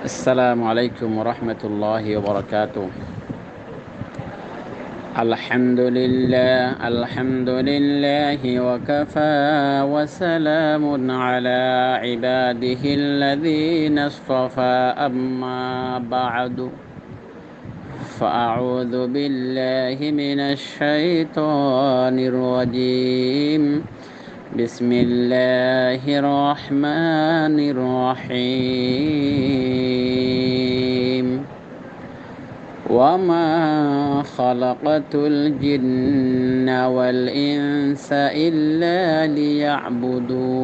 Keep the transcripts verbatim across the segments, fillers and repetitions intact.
السلام عليكم ورحمة الله وبركاته. الحمد لله، الحمد لله وكفى، وسلام على عباده الذين اصطفى، أما بعد، فأعوذ بالله من الشيطان الرجيم. بسم الله الرحمن الرحيم. وما خلقت الجن والإنس إلا ليعبدون.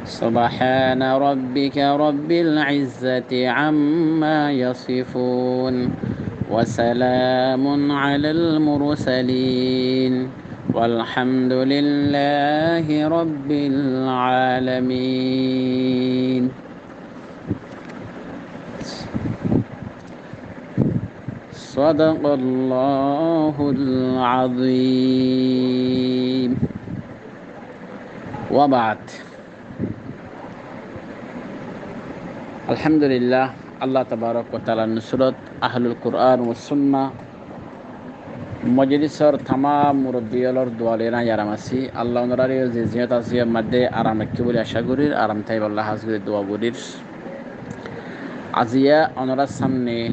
سبحان ربك رب العزة عما يصفون، وسلام على المرسلين، والحمد لله رب العالمين. صدق الله العظيم. وبعد. Alhamdulillah, Allah tabarak wa ta'ala nusrot, Ahlul Quran wa Sunnah, mojlisor tamam murobbi ólor dua loi aram así. Allah onoráre ze ziyót así yór modde aram raikké buli acá gorir, aram táibolla hás gorí dua gorir. Aziya onorár samne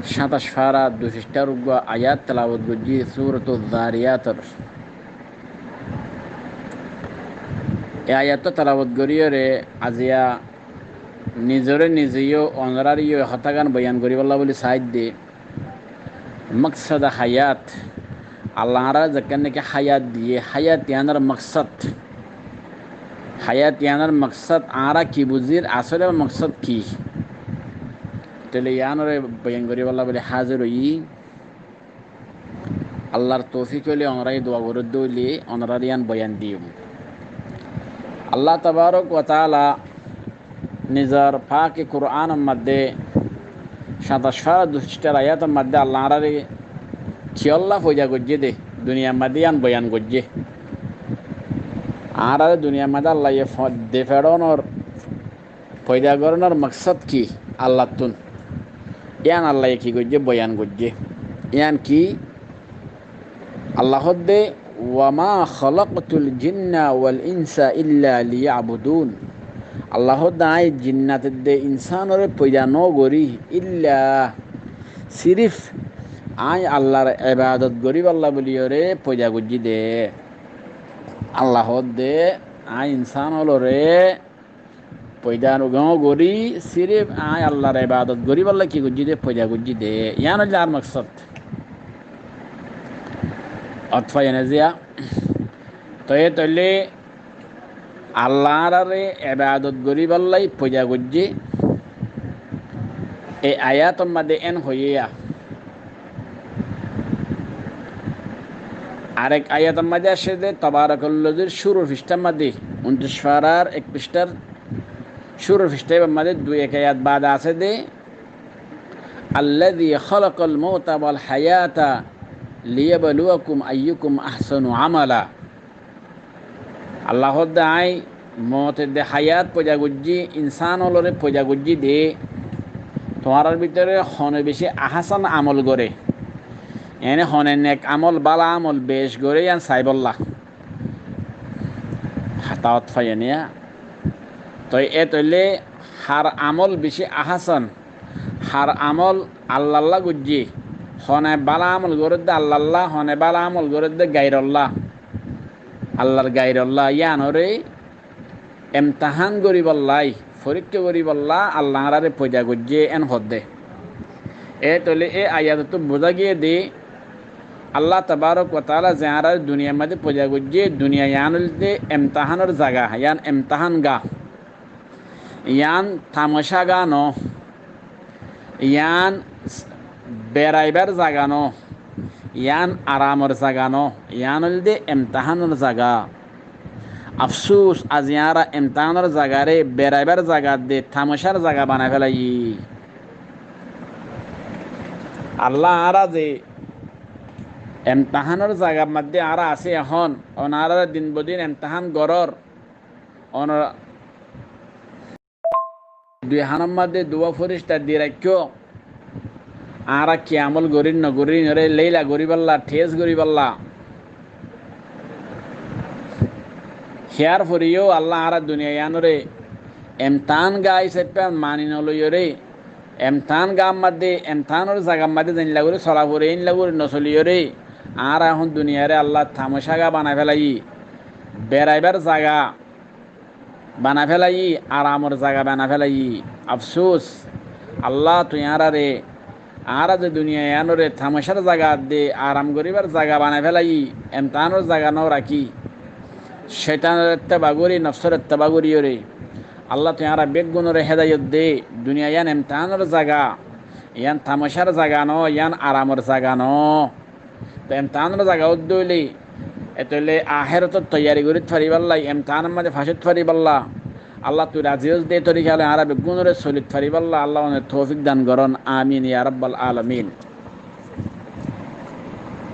sátac fara dui fiçthár uggwá ayat telawot goijjí Suratul Zariyator. E ayat telawot goríyore aziya nizoré nize yó onoráre yó e hotágan boyan goríbolla buli saáidde. Maksode hayat, Allah añáráre zekkán niki hayat diyé, hayat yíanor maksod, hayat yíanor maksod añára ki buzír, asóle maksod ki? Tóile yíanore boyan goríbolla buli házir óiyi. Allar toufik óile onorá dua goródde óile onoráre yían boyan diyum. Allah tabarak wa ta'ala nizor pake Quranor modde sátac fara dui fiçthár ayator modde Allah añáráre kiyólla foida goijjé dé, duniyar modde yían boyan goijjé. Añáráre duniyar modde Allaye fo-, de feçónor, foida gorónor maksod ki Allattún? Yían Allaye ki goijjé, boyan goijjé. Yían ki? Allah hoódde, "وما خلقت الجن والإنس إلا ليعبدون." Allah hoódde, aññí jinnat edde insánore foida nógorí, illa, sirif aññí Allar ebadot goríbolla buliyóre foida goijjí dé. Allah hoódde, aññí insán ólore foida nógorí, sirif aññí Allar ebadot goríbolla ki goijjí dé, foida goijjí dé. Yían óilde añár maksod. Ot faiyó né ziya? Toi tóile Allah añáráre ebadot goríbolla foida goijjé. E ayator modde en hoiyé. Arek ayator modde asé dé, Tabarakallazir cúrur fiçthár modde, untiríc farar ek fiçthár cúrur fiçthár modde dui ek ayat baade asé dé, "الذي خلق الموت والحياة ليبلوكم أيكم أحسن عملا." Allah hoódde, aññí moot edde hayat foida goijjí, insán ólore foida goijjí dé, tuáñrar bútore hone bicí ahásán amol goré, yáni hone nek amol, bála amol bec goré, yían saibólla. Hotá ot faiyó né? Toi e tóile har amol bicí ahásán, har amol Allalla goijjé, hone bála amol gorédde Allalla, hone bála amol gorédde gairolla, Allar gairolla, yíanore emtahán goríbolla, foríkka goríbolla Allah añáráre foida goijjé, en hoódde. E tóile e ayattú buzá giyé dé, Allah tabarak wa ta'ala ze añáráre duniyar modde foida goijjé, duniya yían óilde emtahánor zaga, yían emtahán gah. Yían tamacá gah no, yían beraibar zaga no, yían aramor zaga no, yían óilde emtahánor zaga. Afsús, aziya añára emtahánor zagaré beraibar zaga de tamacár zaga banai félaiyí. Allah añára ze emtahánor zagar modde añára así ehón, on añáráre din bodin emtahán gorór, on, Dui hánor maze duwá fírista di raikkó. Añára ki amól gorír no gorír, iínoré leila goríbolla, thes goríbolla. Híyar foriyó Allah añára duniyaiyanoré emtahán gah hísafe mani no loiyóre, emtahán gah maze, emtahánor zaga maze zeilla gorí sola fore, éilla gorí no soliyóre, añára ehón duniyairé Allah tamocá gah banai félaiyi, beraibar zaga banai félaiyi, aramor zaga banai félaiyi. Afsus, Allah tui añáraré, añára ze duniyaiyanoré tamocár zaga de, aram goríbar zaga banai félaiyi, emtahánor zaga no rakí, cóitanor etteba gorí, nofsór etteba goríyoré. Allah tui añára beggúnoré hédayot de, duniyaiyan emtahánor zaga, iyan tamocár zaga no, iyan aramor zaga no. Te emtahánor zaga ódde óile, etoile ahérotor toiyari gorit faribálla, emtahánor maze fas óit faribálla. Allah tui razi ós de torika loi añára beggúnoré solit faribálla Allah one toufik dan gorón. Amin ya rabbal alamin.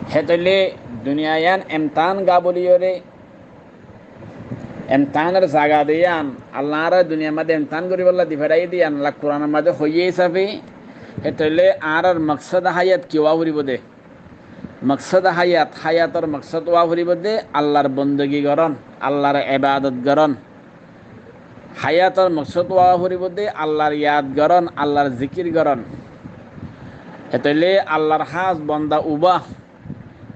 Hetoile duniyaiyan emtahán gah boliyóre, emtahánor zaga de iyan, Allah añára duniyair maze emtahán goríbolla di félaiye de iyan, Allah Kuranor maze hoiyé hísafe, hetoile añárar moksod háyat ki ówa foribó de? Moksod háyat, háyator moksod ówa foribó de Allahr bondegi gorón, Allahr ebadot gorón. Háyator moksod ówa foribó de Allahr yad gorón, Allahr zikir gorón. Hetoile Allahr hás bonda uba,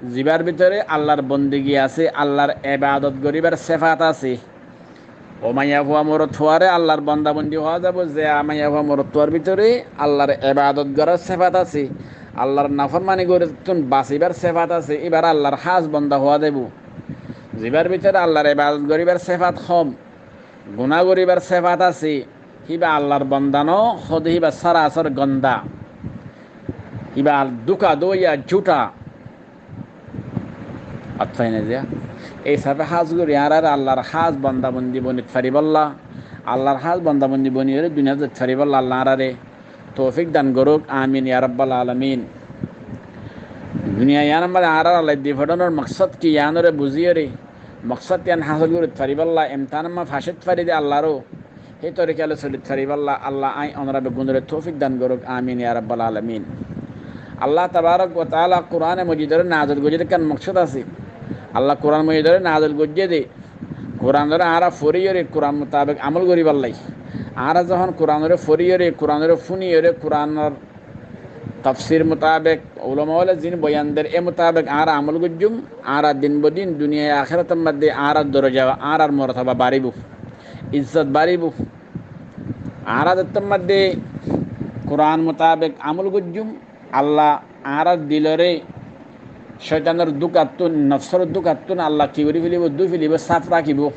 zibar bútore Allahr bondegi asé, Allahr ebadot goríbar sefat asé. Ó maiyafua morotfuaré Allahr bonda bondi hoó zaibo, ze maiyafua morotfuar bútore Allahr ebadot gorár sefat asé, Allahr naformani goríttun basibar sefat asé, íbaré Allahr hás bonda hoó zaibo. Zibar bútore Allahr ebadot goríbar sefat hom, guná goríbar sefat asé, híba Allahr bonda no, hóde híba sarasor gonda. Híba dúka dóiya jútha. Atfai na ziya. Ei hísafe hás gorí añárar Allahr hás bonda bondi bonit faribálla, Allahr hás bonda bondi boniyóre duniyat zait faribálla Allah añáraré toufik dan gorouk. Amin ya rabbal alamin. Duniyaiyanor maze añárar Allah di fodhonor moksod ki iyanore buziyóre, moksod iyan hásil gorit faribálla, emtahánor maze fas óit fari de Allahró, hé torika loi solit faribálla Allah añí onora beggúnoré toufik dan gorouk. Amin ya rabbal alamin. Allah tabarak wa taala Kurane Mojidoré nazil goijjé de ekkán moksod asé. Allah Kuran Mojidoré nazil goijjé de Kuranoré añára foriyóre Kuran mutabek amól goríbolla. Añára zehón Kuranoré foriyóre, Kuranoré fúniyóre, Kuranor tafsir mutabek, ulama ókkole zin boyan der, e mutabek añára amól goijjum, añára din bodin duniyai ahérator maze añárar doroja, añárar mortoba baribó, izzot baribó. Añára zettór maze Kuran mutabek amól goijjum, Allah añárar diloré cóitanor dúkattún, nofsór dúkattún Allah ki gorí felibó, dúi felibó, saf rakibó.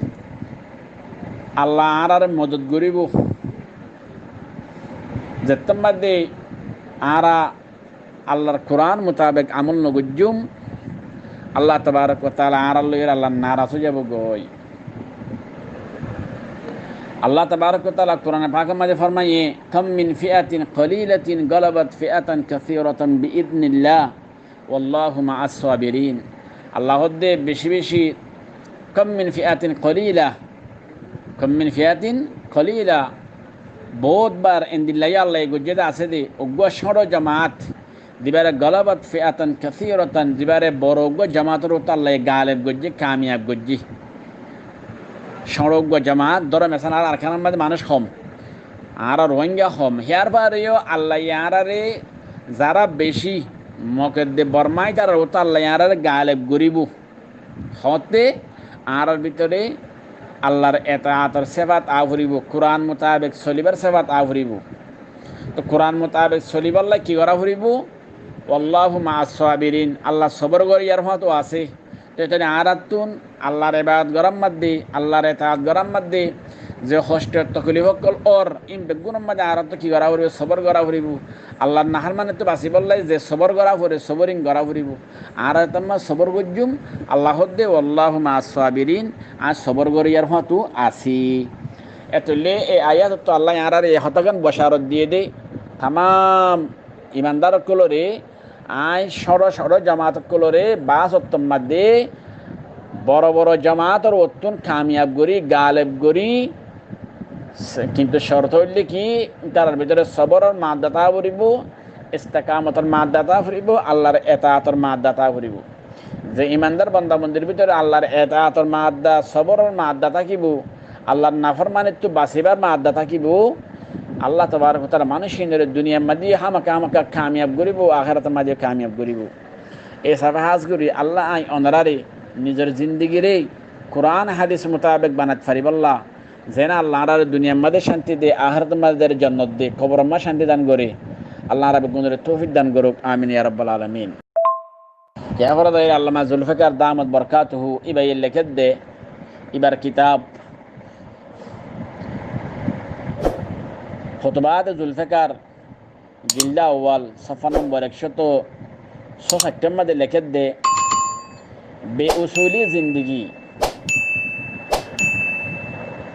Allah añáraré modot goríbou. Zettór maze añára Allahr Kuran mutabek amól no goijjum, Allah tabarak wa taala añárar loi Allah naras ói zaibou goi. Allah tabarak wa taala Kurane Pakor maze formaiyé, "Kam min fi'atin qalilatin galabat fi'atan kathiratan bi idhnillah, wallahu ma'as sabirin." Allah hoó de beci beci, "Kam min fi'atin qalila, kam min fi'atin qalila." Bout bar endilla Allah goijjé de asé de, uggwá cóñço jamaat, zibáre galabat fi'atan kathiratan, zibáre boro uggwá jamaator uore Allah galeb goijjé, kamiyab goijjé. Cóñço uggwá jamaat, dóro mesal, añárar Arkanor maze manúic hom, añára Rohingya hom, híyar fore yó Allah añáraré zará beci mokedde Bormá, ítarar uore Allah añáraré galeb goríbou. Hoóñtte añárar bútore Allahr etaator sefat aá foribóu, Kuran mutabek solibar sefat aá foribóu. Toh Kuran mutabek solibálla ki gorá foribóu? Wallahu ma'as sabirin, Allah sobor goríyar fúañtu asé. Toh etolla añárattún Allahr ebadot gorár maze, Allahr etaat gorár maze ze hocto toklif ókkol ór, ín beggúnor maze añárattún ki gorá foribóu? Sobor gorá foribóu. Allahr naformanittu basibálla ze sobor gorá fore, sobor ín gorá foribóu. Añára zettór maze sobor goijjum, Allah hoó de, "Wallahu ma'as sabirin", añí sobor goríyar fúañtu así. Etolla e ayattú Allah añáraré e hotágan bocarot diyé de, tamam imandar ókkoloré, añí cóñço cóñço jamaat ókkoloré baás ottór maze boro boro jamaator uottún kamiyab gorí, galeb gorí, Se-, kintu córto óilde ki, ítarar bútore sobóror madda táa foribó, istekamotor madda táa foribó, Allar etaator madda táa foribó. Ze imandar banda-bandír bútore Allar etaator madda, sobóror madda tákibó, Allar naformanittu basíbar madda tákibó, Allah tabarak wa taala manúic hínore duniyar maze hámaka hámaka kamiyab goríbou, ahérator maze kamiyab goríbou. Ei hísafe hás gorí Allah añí onoráre nizor zindigiré Kuran hádis mutabek banait faribólla, zeén Allah añáráre duniyar maze cánti de, ahérator maze diyaré jonnot de, koboror maze cánti dan goré. Allah añára beggúnore toufik dan gorouk. Amin ya rabbal alamin. Yá fore zaiyór Allama Zulfikar damat borkatuhu, íbaye lekédde, íbar kitab Hutubat Zulfikar, jilde awwal, sofá nombor ek cót só saittár maze lekédde, beusuli zindigi.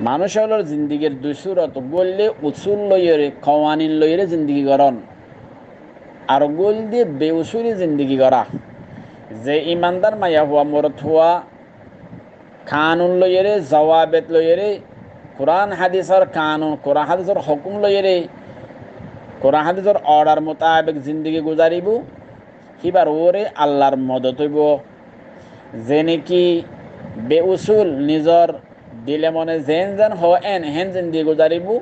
Manúic ólor zindigir dui surot, uggúa óilde usul loiyóre, kowanin loiyóre zindigi gorón. Ar uggúa óilde beusuli zindigi gorá. Ze imandar maiyafua morotfua kanun loiyóre, zawabet loiyóre, Kuran hádisor kanun, Kuran hádisor hókum loiyóre, Kuran hádisor odar mutabek zindigi guzaribó, híbar uore Allar modot óibou. Ze niki beusul, nizor dile mone zeén zeén hoó, eén eén zindigi guzaribó,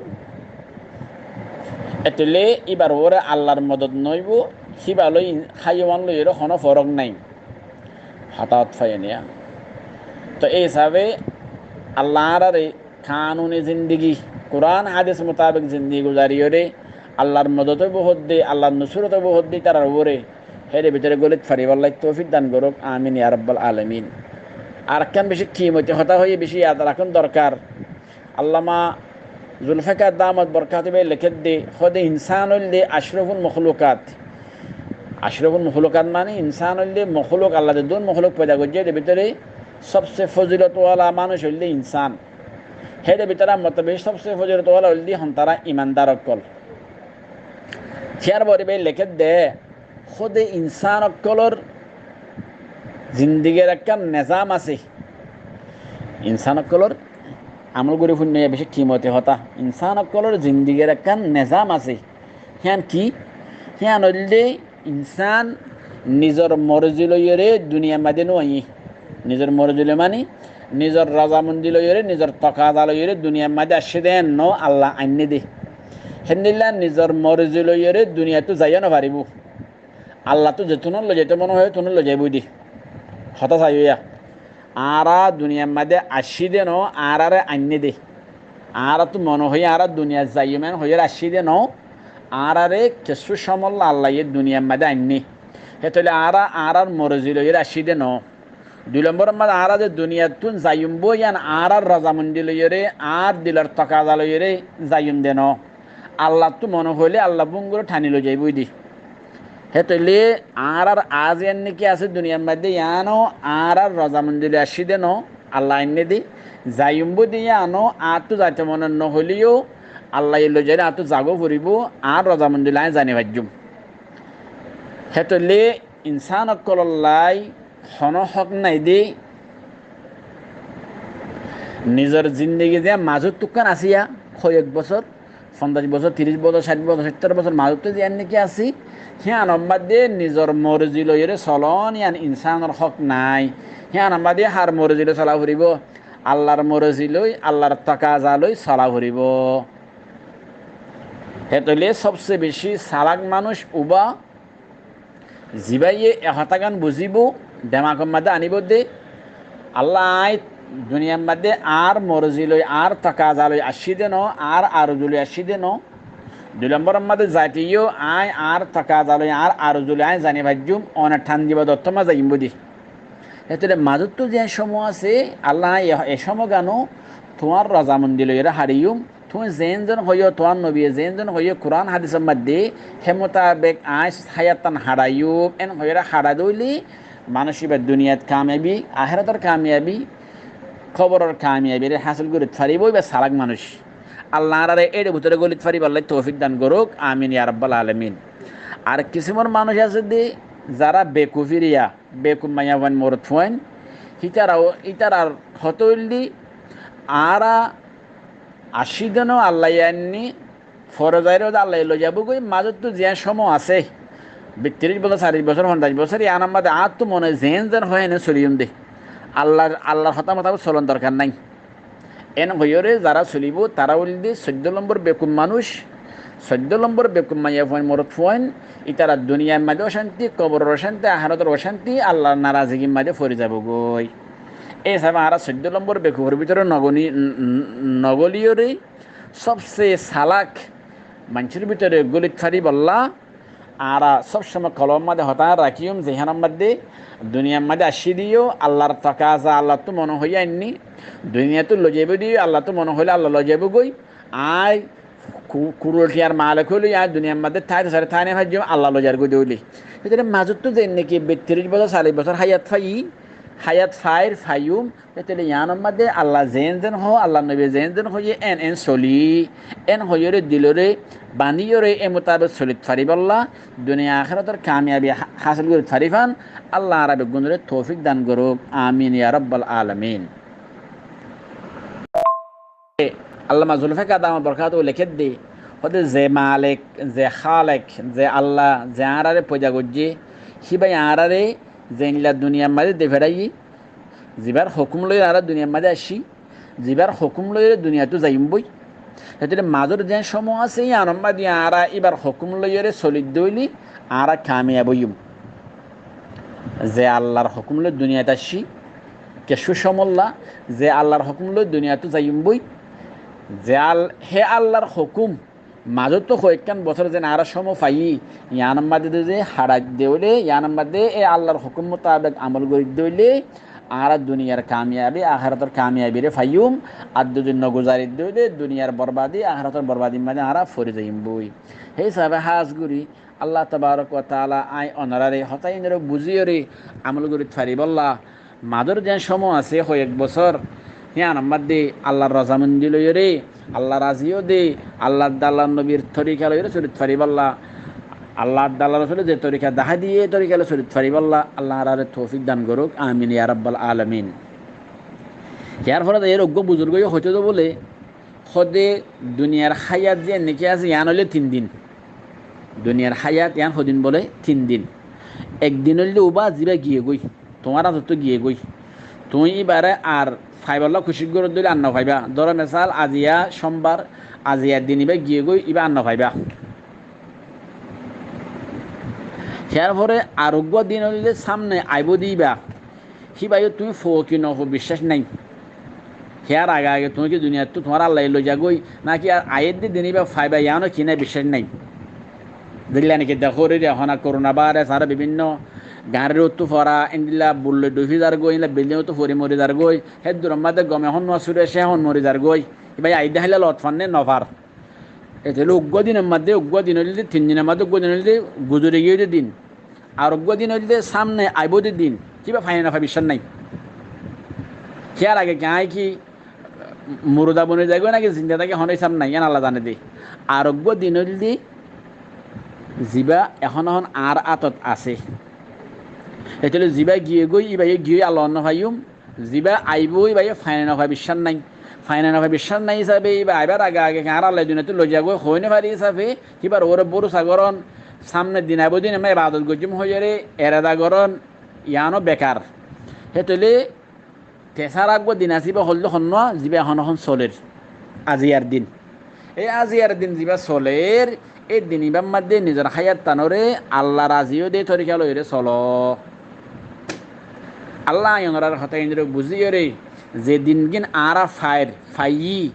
etólla íbar uore Allar modot noóibou, híba loi in-, háiyawan loiyóre honó forók nái. Hotá ot faiyó niya? Toh ei hísafe Allah añáráre kanuni zindigi, Kuran hádis mutabek zindigi guzariyóre, Allar modot óibou hoódde, Allar nusrot óibou hoódde ítarar uore, héçe bútore gólit faribólla toufik dan gorouk. Amin ya rabbal alamin. Arekkán beci kimoti hotá hoiyé, beci yad rakón dorkar. Allama Zulfikar damat borkatuhu íbaye lekédde, hoódde insán óilde ashraful makhlukat. Ashraful makhlukat mani insán óilde makhluk, Allah zeddún makhluk foida goijjé, ér bútore sobse fozilot wala manúic óilde insán. Héçe bútore motobe sobse fozilot wala óilde hontará? Imandar ókkol. Híyar fore íbaye lekédde, hóde insán ókkolor zindigir ekkán nezam asé. Insán ókkolor amol gorí fúinno yá beci kimoti hotá. Insán ókkolor zindigir ekkán nezam asé. Híyan ki? Híyan óilde insán nizor morzi loiyóre duniyar maze no aiyé. Nizor morzi loi mani nizor razamondi loiyóre, nizor tokaza loiyóre duniyar maze aiccé de eén no, Allah ainné de. Héndilla nizor morzi loiyóre duniyattú zaiyó no faribó. Allattú zetunot loi zaito mone hoó, ótunot loi zaibói de. Hotá saiyó yá. Añára duniyar maze aiccí de no, añáráre ainné de. Añárattú mone hoó añára duniyat zaiyum eén hoiyóre aiccí de no, añáráre kessú cómolla Allaye duniyar maze ainné. Hétolla añára añárár morzi loiyóre aiccí de no. Dui lombor maze añára ze duniyattún zaiyum boi yían añárár razamondi loiyóre, añár dilor tokaza loiyóre zaiyum de no. Allattú mone hoilé Allah búngore thani loi zaibói de. Hétolla añárár aáz yían niki asé duniyar maze yíano añárár razamondi loi aiccí de no, Allah ainné de. Zaiyum boi de yíano añáttu zaito mone no hoilé yó Allaye loi zailé añáttu zagói foribó, añár razamondi loi aññí zai no faijjum. Hétolla insán ókkolor lai honó hók nái de. Nizor zindigi ze mazóttu ekkán asé yá, hoiyek bosór, fonzaic bosór, tiríc bosór, cáith bosór, sóittor bosór mazóttu ziyán niki asé, híyanor maze nizor morzi loiyóre solon yían insánor hók nái. Híyanor maze har morzi loi sola foribó? Allar morzi loi, Allar tokaza loi sola foribó. Hétolla sobse beci salak manúic uba, zibáye e hotágan buzíbo, demakor maze anibó de, Allah aññí duniyar maze añár morzi loi, añár tokaza loi aiccí de no, añár aruzu loi aiccí de no. Dui lombor maze zaite yó aññí añár tokaza loi, añár aruzu loi aññí zai no faijjum, one than diba de ottót maze zaiyum boi de. Hétolla mazóttu ziyán cómo asé, Allah aññí e, e cómo gán tuáñr razamondi loiyóre haçaiyum, tuñí zeén zeén hoiyó, tuáñr nobiye zeén zeén hoiyó, Kuran hádisor maze, hé mutabek aññí háyattan haçaiyum, eén hoiyóre haçai dóile, manúic íba duniyat kamiyabi, ahérator kamiyabi, koboror kamiyabire hásil gorit faribó, íba salak manúic. Allah añáráre éçe bútore gólit faribálla toufik dan gorouk, amin ya rabbal alamin. Arek kisimor manúic asé de, zará bekufir yá, bekuf maiyafuain morotfuain, hítara, hítarar hotá óilde, añára Ací dóno Allaye ainní, fore zaiyóre óde Allaye loizaibói, mazóttu ziyán cómo asé, bittiríc bosór, saric bosór, fonzaic bosór, yián or mazé añáttu mone zeén zeén hoó héen soliyúm de. Allar, Allar hotá mutabek solon dorkar nái. Én hoiyóre zará solibóu, tará óilde soiddó lombor bekuf manúic, soiddó lombor bekuf maiyafuain, morotfuain, ítara duniyair mazé ocánti, koboror ocánti, ahérator ocánti, Allar narazigir mazé fori zaibói. Ei hísafe añára soiddó lombor bekufor bútore nogoni-, n-, n-, nogoliyóre, sobse salak maincór bútore gólit faribólla, añára sob somoi kolbor mazé hotá rakíyum, zeén or mazé duniyair mazé aiccí diyó, Allar tokaza, Allattú mone hoiyé ainní, duniyattú loizaibói diyó, Allattú mone hoilé Alla loizaibói, aññí ku-, kurul thiañr malek óileyó aññí duniyair mazé táito sailé tái nofaijjum, Alla loizargói de óile. Hétolla mazóttu zeén niki bittiríc bosór, salic bosór háyat faiyí, háyat fair, faiyúm, hétolla yián or mazé Alla zeén zeén hoó, Allar nobiye zeén zeén hoiyé, én, én soli, én hoiyóre dilore bañdíyore é mutabek solit faribólla, duniya ahérator kamiyabi há-, hásil gorit farifán, Alla añára beggúnore toufik dan gorouk, amin ya rabbal alamin. Allama Zulfikar damat borkatuhu lekédde, hóde ze Malek, ze Hálek, ze Alla, ze añáráre foida goijjé, híbaye añáráre zeilla duniyair mazé de feraiyé, zibar hókum loiyóre añára duniyair mazé aiccí, zibar hókum loiyóre duniyattú zaiyum boi. Hétolla mazór ziyán cómo asé, yián or mazé añára íbar hókum loiyóre solidde óile añára kamiyab óiyum. Ze Allar hókum loi duniyat aiccí, kessú cómolla, ze Allar hókum loi duniyattú zaiyum boi, ze Al-, hé Allar hókum mazóttu hoekkán bosór zeén añára cómo faiyí, yián or mazé de haçaidde óile, yián or mazé é Allar hókum mutabek amol goridde óile, añára duniyair kamiyabi, ahérator kamiyabire faiyum, ar zodi noguzaridde óile, duniyair borbadi, ahérator borbadir mazé añára fori zaiyum boi. Hé hísafe hás gorí Allah tabarak wa taala aññí onoráre hotá inóre buzíyore amol gorit faribólla, mazór ziyán cómo asé, hoiyek bosór, híyan or mazé Allar rozamondi loiyóre, Allah razi óde, Allar dallar nobir torika loiyóre solit faribólla, Allar dallar rosule ze torika dahái diyé, é torika loi solit faribólla Allah añáráre toufik dan gorouk, amin ya rabbal alamin. Yar fore de er uggúa buzurgoye hoitó de bóle, hóde duniyair háyat ziyán niki asé, yián óilde tin din. Duniyair háyat yián hodin bóle? Tin din. Ek din óilde uibá zibá giyé goi, tuáñr añtottu giyé goi. Tuñí íbare ar faibolla kucíc goródde óile ar nofaibá. Dóro mesal, aziya cómbar, aziyar din ibá giyé goi, ibá ar nofaibá. Híyar fore ar uggúa din óilde sámne aibóu de íba. Híbayó tuñí foó ki nofo biccác nái. Híyar age age tuñí ki duniyattú tuáñre Allaye loizagói, náki ar aiyédde din íba faiba, yiáno ki nái biccác nái. Zeilla niki dekór de ehón korona vairas aró bibinno gañr uttú fora, endilla bul loi dhufi zargói, endilla bilding uttú fori mori zargói, héddur mazé gom ehón nuwa suri asé, ehón mori zargói. Íba aiyédde háilla lot fanné nofar. Ete óile uggúa dinor mazé, uggúa din óilde, tin dinor mazé uggúa din óilde guzori giyói de din. Ar uggúa din óilde sámne aibóu de din. Kibá fai nofai biccác nái. Híyar age ki aññí ki muruda boni zaigói náki zinda táki honó hísab nái, yián Allah zane de. Ar uggúa din óilde zibá ehón ehón añár átot asé. Ete óile zibá giyé goi, íbayó giyói, Allah onno faiyum. Zibá aibóu, íbayó fai nofai biccác nái. Fai nofai biccác nái hísafe, íba aibar age age ki añáre Allaye duniyattú loizagói hoói nofari hísafe, híbar uore bórusa gorón, sámne din aibóu de din ammá ibadot goijjúm hoiyóre erada gorón, yiáno bekar. Hétoile tesar uggúa din asé, íba hoilde honnúa, zibá ehón ehón soler. Aziyar din. E aziyar din zibá soler, e din ibár mazé nizor háyat tánore Allah razi óde torika loiyóre solo. Allah aññí onorar hotá inóre buzíyore, ze dingín añára fair, faiyí,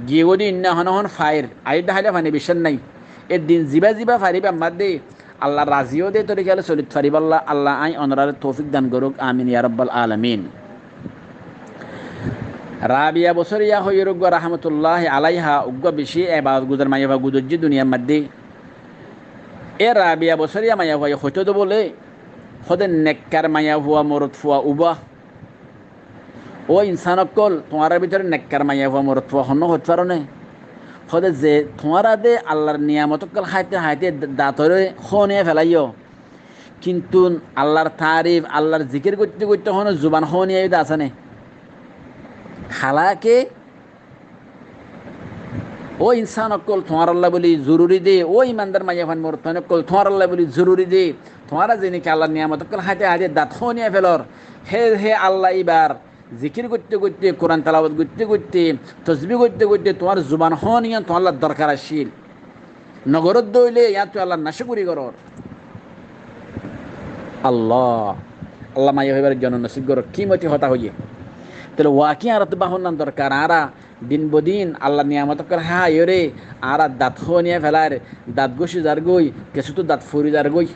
giyé goi de inna hon hon fair, aiyédde háilla fani biccác nái. E din zibá zibá fair ibár mazé Allah razi óde torika loi solit faribólla Allah aññí onoráre toufik dan gorouk, amin ya rabbal alamin. Rabiya Bosoriya hoiyóre uggúa rahmatulláhi alaiha, uggúa bicí ebadot guzar maiyafua guzoijjé duniyar mazé. E Rabiya Bosoriya maiyafuaye hoitó de bóle, hóde nekkar maiyafua, morotfua uibá. Ó insán ókkol, tuáñrar bútore nekkar maiyafua, morotfua honnúa hoit faro né? Hóde ze tuáñra de Allar niyamot ókkol háite háite da-, datoré hóniya felaiyó. Kintu Allar taarif, Allar zikir goitté goitté honó zuban hóniya de asé né? Halake Ó insán ókkol, tuáñralla bóli zoruri de, ó imandar maiyafuain morotfuain ókkol, tuáñralla bóli zoruri de, tuáñra zene ki Allar niyamot ókkol háite háite dat hóniya felor, hé, hé Allah, íbar zikir goitté goitté, Kuran telawot goitté goitté, tosbi goitté goitté tuáñr zuban hóniyan tuáñlla dorkar accíl. Nogoródde óile yíanttú Allar nacúkuri gorór. Allah, Allah maiyafuaibáre jonom nosib gorók, kimoti hotá hoiyé. Tóile wakiya añáráttu báfonnan dorkar, añára din bodin Allar niyamot ókkol háiyoré añára dat hóniya felair, dat góci zargói, kessúttu dat fori zargói.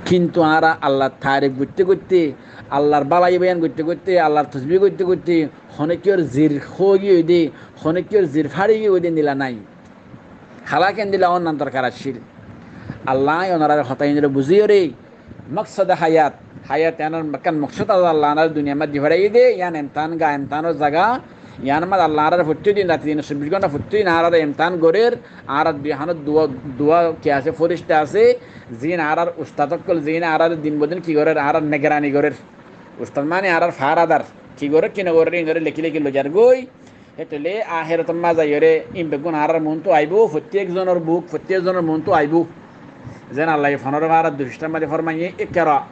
Kintu añára Allar tarif goitté goitté, Allar bálai boyan goitté goitté, Allar tosbi goitté goitté, honókiyór zir hói giyói de, honókiyór zir fári giyói de endilla nái. Hála ki endilla ónnan dorkar accíl. Allah aññí onoráre hotá iínoré buzíyoré, moksode hayat, hayat yíanor ekkán moksod asé, Allah añáráre duniyar mazé di felaiyé de, yían emtahán gah, emtahánor zaga, yíanor mazé Allah añáráre fottí din, rati din, sobbic gónta fottí din añáráre emtahán gorér, añárar dui hánot duwa, duwa ki asé, fóricta asé, ziín añárar ustad ókkol, ziín añáráre din bodin ki gorér, añárar negerani gorér. Ustad mane añárar faharadar, ki gorér, ki nogorér, iínoré lekí lekí loizargói. Hétoile ahérator mazé zaiyóre ín beggún añárar muúntu aibóu, fottí ekzonor buk, fottí ekzonor muúntu aibóu. Zeén Allaye fonóro farar dui fiçtár mazé formaiyé, "Ikra,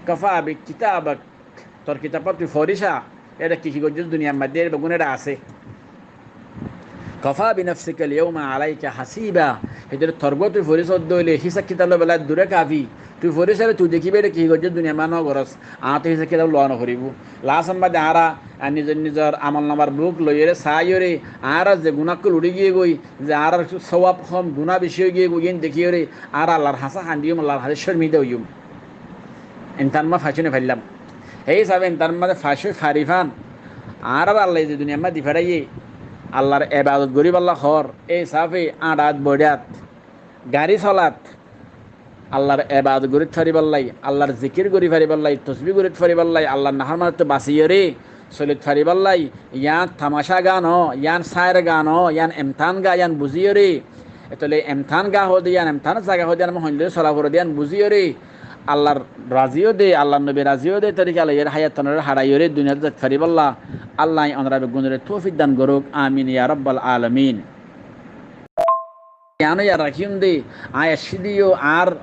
kafa bi kitabak", tor kitabot tui fori sá, éçe ki ki goijjós duniyar mazé, éçe beggún éçe asé. "Kafa bi nafsika al yawma alayka hasiba", hétoile tor uore tui fori sódde óile hísab kitab loibálla duré kafi. Tui fori sáile tui dekíbi éçe ki ki goijjós duniyar mazé, no gorós. Añáttu hísab kitab lowa no foribóu. Lastor mazé añára, a, nizor nizor amolnamar buk loiyóre saiyóre, añárar ze guná ókkol uçí giyé goi, ze añárar sóab hom, guná beci ói giyé goi, yían dekíyoré añára Allar hañsé handiyum, Allar hañsé córmida óiyum. Entán mazé fac ói no faillám. Hé hísabe entán mazé fac ói fari fán, añáráre Allaye ze duniyar mazé di felaiyé, Allar ebadot goríballa hoór, é hísabe añçat, boiçat, garí solat, Allar ebadot gorí faribálla, Allar zikir gorí faribálla, tosbi gorí faribálla, Allar naformanittu basiyóre soli faribálla, yían tamacá gah no, yían sáir gah no, yían emtahán gah, yían buzíyoré. Tóile emtahán gah hoóde yían, emtahán zaga hoóde yían, hoindilla sola foribó de yían buzíyoré, Allar razi óde, Allar nobi razi óde torika loiyóre háyattánoré haçaiyoré duniyat zait faribálla Allah aññí onorá beggúnoré toufik dan gorók. Amin ya rabbal alamin. Yían yad rakíyum de, aññí aiccí de yó añár,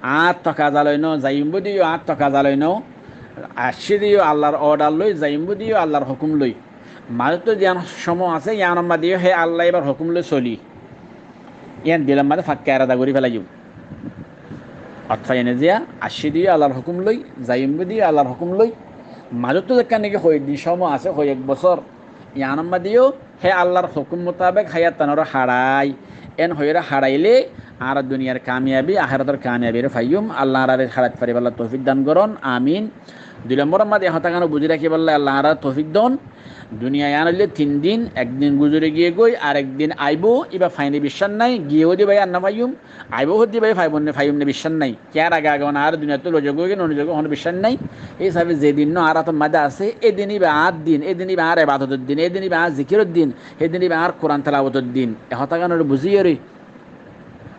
añár tokaza loi no, zaiyum bóli de yó añár tokaza loi no, aiccí de yó Allar odar loi, zaiyum bóli de yó Allar hókum loi. Mazóttu ziyán cómot asé, yíanor mazé de yó hé Allah íbar hókum loi soli. Yían dilor mazé fakka erada gorí felaiyum. Ot faiyó né ziya, aiccí de yó Allar hókum loi, zaiyum bóli de yó Allar hókum loi. Mazóttu zekkán niki hoiyek din cómot asé, hoiyek bosór, yíanor mazé de yó hé Allar hókum mutabek háyattánoré haçai. Eén hoiyóre haçailé añára duniyar kamiyabi, ahérator kamiyabiré faiyum. Allah añáráre haçait faribálla toufik dan gorón. Amin. Dui lombor mazé de hotágan buzí rakíbálla Allah añáráre toufik don. Duniya yían óilde tin din, ek din guzori giyé goi, arek din aibóu, íba faiyum né biccác nái, giyé hoóde bái ar no faiyum, aibóu hoóde bái faiyum né, faiyum né biccác nái. Kiyá age age añáre duniyattú loi zagói ki no loi zagói honó biccác nái. Hé hísabe ze din no añár átor mazé asé, é din íba añár din, é din íba añár ebadotor din, é din íba añár zikiror din, hé din íba añár Kuran telawotor din. E hotáganoré buzíyoré,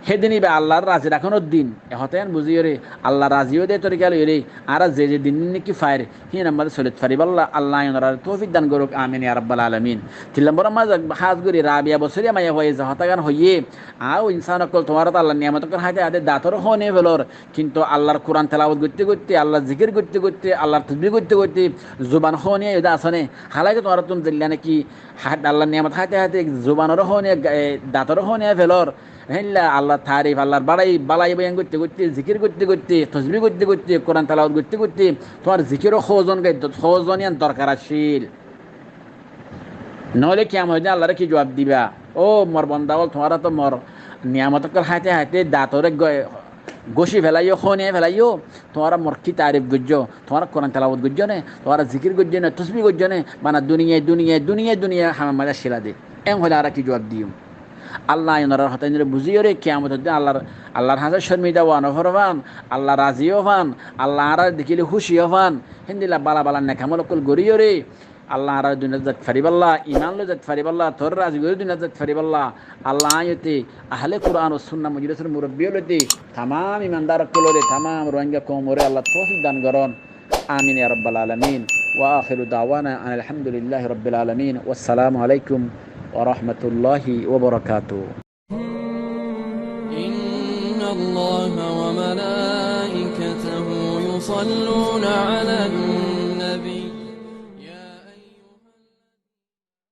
hé din íba Allaré razi rakónor din. E hotá yían buzíyoré, Allah razi óde torika loiyóre, añára ze ze din niki fair, híinor mazé solit faribálla Allah aññí onoráre toufik dan gorók. Amin ya rabbal alamin. Tin lombor mazé hás gorí Rabiya Bosóriya maiyafuaye ze hotágan hoiyé, "Ó insán ókkol, tuáñra to Allar niyamot ókkol háite háite datoré hóniya felor, kintu Allar Kuran telawot goitté goitté, Allar zikir goitté goitté, Allar tosbi goitté goitté zuban hóniya ói de asó né? Hálaki tuáñrattún zeilla niki há-, Allar niyamot háite háite zubanoré hóniya, e, datoré hóniya felor, héilla Allar tarif, Allar bárai, bálai boyan goitté goitté, zikir goitté goitté, tosbi goitté goitté, Kuran telawot goitté goitté tuáñr zikiror hózon gai-, hózon yían dorkar accíl." Noóile kiyamot din Allaré ki juab diba? Ó mor bonda ókkol, tuáñra to mor niyamot ókkol háite háite datoré go-, góci felaiyó, hóniya felaiyó, tuáñra mor ki tarif goijjó? Tuáñra Kuran telawot goijjó né? Tuáñra zikir goijjó né? Tosbi goijjó né? Bana duniyai, duniyai, duniyai, duniyai hamor mazé accíla de. Eén hoilé añára ki juab diyum? Allah aññí onoráre hotá iínoré buzíyoré, kiyamotor din Allar, Allar hañsé córmida ówa no foribán, Allah razi ófán, Allah añáráre dekíle húci ófán, héndilla bála bála nek amol ókkol goríyoré, Allah añáráre duniyat zait faribálla, iman loi zait faribálla, toré razi gorí duniyat zait faribálla, Allah aññí óite ahle Kuran o sunna mojlisor murobbi ókkol óite, tamam imandar ókkol óre, tamam Rohingya koumoré Allah toufik dan gorón. Amin ya rabbal alamin. Wa akhiru dawana anil hamdulillahi rabbil alamin. Wassalamu alaikum. ورحمة الله وبركاته. إن الله وملائكته يصلون على